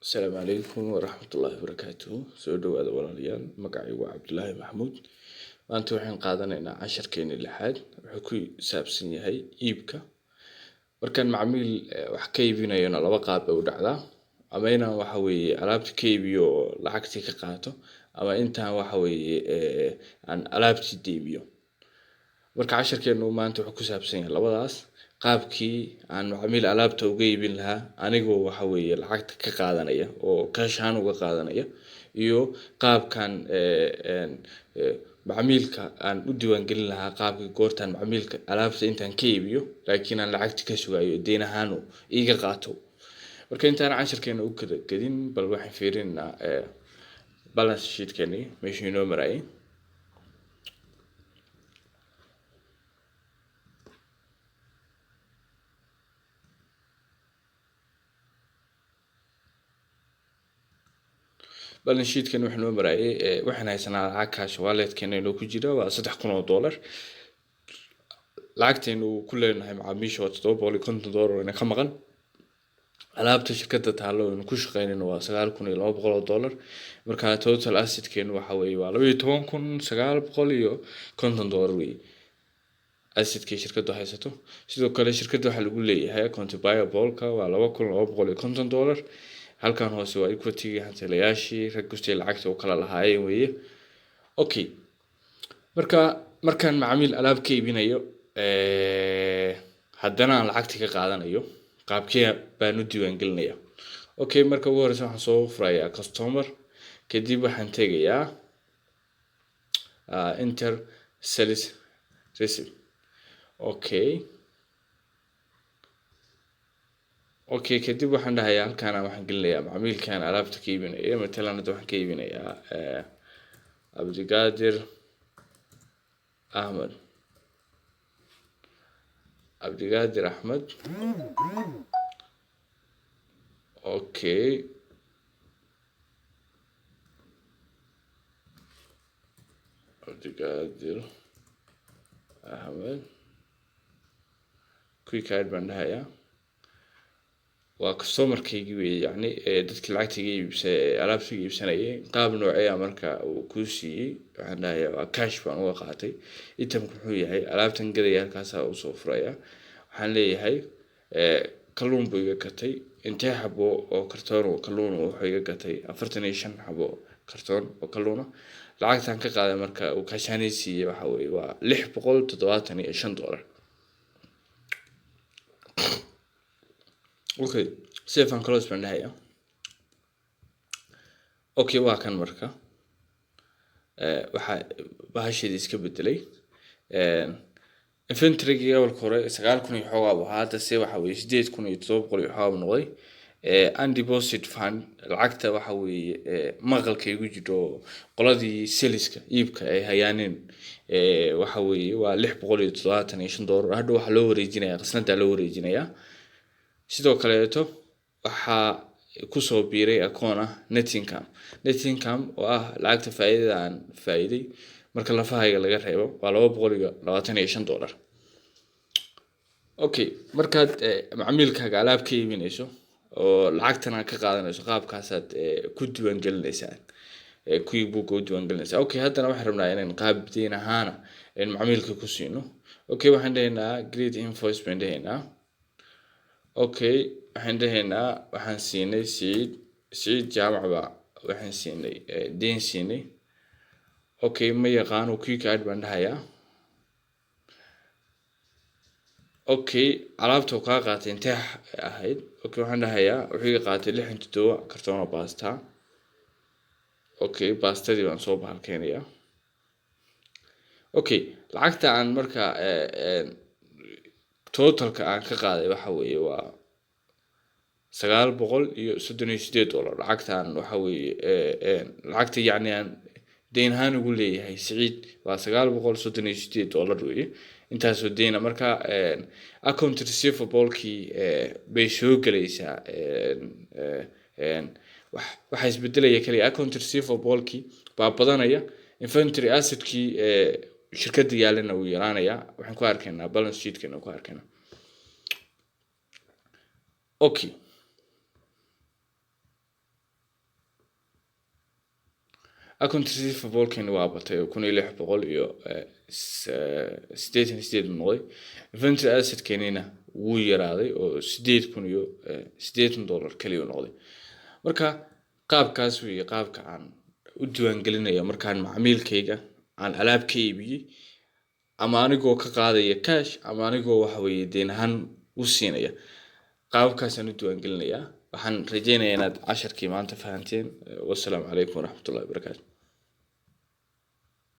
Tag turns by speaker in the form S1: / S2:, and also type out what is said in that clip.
S1: Asalaamu calaykum waraxmatullaahi wabarakaatuhu. Soo dhawaada walaalayaal. Magacaygu waa Cabdulaahi Maxamuud. Maanta waxaan qaadanaynaa casharkeeni lixaad. Wuxuu ku saabsan yahay iibka. Markaan macmiil wax ka iibinayona, laba qaab bay u dhacdaa: ama inaan, waxa weeye, alaabta ka iibiyo oo lacagtii ka qaato, ama intaan, waxa weeye, aan alaabtii deymiyo. Marka casharkeenu maanta wuxuu ku saabsan yahay labadaas qaabkii aan macmiil alaabta uga iibin lahaa anigoo, waxa weeye, lacagta ka qaadanaya oo cash ahaan uga qaadanaya, iyo qaabkan macmiilka aan u diiwaangelin lahaa, qaabkii goortaan macmiilka alaabta intaan ka iibiyo laakiin aan lacagta ka sugayo, deyn ahaan iiga qaato. Marka intaan casharkeena u kala gelin, bal waxaan fiirinaynaa balance sheetkeeni meeshuu inoo marayay. Balance sheetkan wuxuu noo marayay, waxaan haysanaa lacag cash walletkeena inoo ku jira, waa $3,000. Lacagtaynu ku leenahay macaamiisha waa $750 ina ka maqan. Alaabta shirkadda taallo aynu ku shaqeynayno waa $9,200. Marka total assetkeenu waxa weeye waa $12,950 weeye assetkii shirkaddu haysato. Sidoo kale shirkadda waxaa lagu leeyahay account payable-ka waa $2,250. Halkan hoose waa equity, hantilayaashii rag kustay lacagta u kala lahaayeen weeye. Okay, marka markaan macmiil alaab ka iibinayo, haddana aan lacagta ka qaadanayo, qaabkee baan u diiwaangelinaya? Okay, marka ugu horeysa waxaan soo furayaa customer, kadib waxaan tegayaa enter sales receipt. Okay, kadib waxaan dhahayaa halkaana waxaan gelinayaa macmiilkan alaabta ka iibinaya. Matalan hadda waxaan ka iibinayaa Cabdiqaadir Ahmed, Cabdiqaadir Axmed. Okay, Cabdiqaadir Axmed, quick add baan dhahayaa. Waa customerkaygii weeye, yacni dadkii lacagta iga iibsa, alaabta iga iibsanayay. Qaab noocee ah marka uu kuu siiyey? Waxaan dhahayaa waa cash baan uga qaatay. Itemku muxuu yahay alaabtan gadaya? Halkaasaa usoo furaya. Waxaan leeyahay kalluun buu iga gatay. Intee xabo oo kartoon oo kalluun? Wuxuu iga gatay 45 xabo kartoon oo kalluuna. Lacagtaan ka qaaday marka uu cash ahaan ii siiyey waxa weeye waa $675. Okay, save and close baan dhahayaa. Okay, waa kan. Marka waxaa bahasheedii iska bedelay. Inventorygii awalka hore 9,000 iyo xoogaa buu ahaa, hadda se waxa weeye 8,700 iyo xoogaa buu noqday. Undeposit fund, lacagta, waxa weeye, maqalka igu jiro qoladii saleska iibka ay hayaaneen, waxa weeye waa $675. Hadha waxaa loo wareejinayaa qasnadaa loo wareejinayaa. Sidoo kaleeto waxaa kusoo biiray akoon ah net income. Net income oo ah lacagta faa'iidada aan faa'iiday marka lafahayga laga reebo, waa $225. Okay, markaad macmiilkaaga alaab ka iibinayso oo lacagtana ka qaadanayso, qaabkaasaad ku diiwaangelinaysaa, QuickBook u diiwaangelinaysaa. Okay, haddana waxaan rabnaa inaan qaab deyn ahaana in macmiilka ku siino. Okay, waxaan dhahaynaa create invoice baan dhahaynaa. Okay, waxaan dhahaynaa waxaan siinay Siciid, Siciid Jaamac baa waxaan siinay deyn siinay. Okay, ma yaqaano, quick add baan dhahayaa. Okay, alaabta uu kaa qaatay intee ahayd? Okay, waxaan dhahayaa wuxuu iga qaatay 67 kartoon oo baasta. Okay, baastadii baan soo bahalkeenayaa. Okay, lacagta aan marka totalka aan ka qaaday waxa weeye waa $938. Lacagtaan waxa weeye lacagta, yacni, aan deyn ahaan ugu leeyahay Siciid waa $938 weeye. Intaasoo deyna marka account receivable-kii bay soo gelaysaa. Waxaa isbedelaya kaliya account receivable-kii baa badanaya, inventory assetkii shirkadda yaalana wuu yaraanayaa. Waxaan ku arkaynaa balance sheetkana ku arkaynaa. Okay. Account receivable-keeni waa batay oo 1688 buu noqday. Inventory asset-keenina wuu yaraaday oo $8,080 kaliya uu noqday. Marka qaabkaas weeye qaabka aan u diiwaangelinayo markaan macmiilkayga aan alaab ka iibiyey, ama anigoo ka qaadaya cash ama anigoo, waxa weeye, deyn ahaan u siinaya. Qaababkaasaan u diiwaangelinayaa. Waxaan rajeynayaa inaad casharkii maanta fahanteen. Wassalaamu calaykum waraxmatullahi wabarakaatu.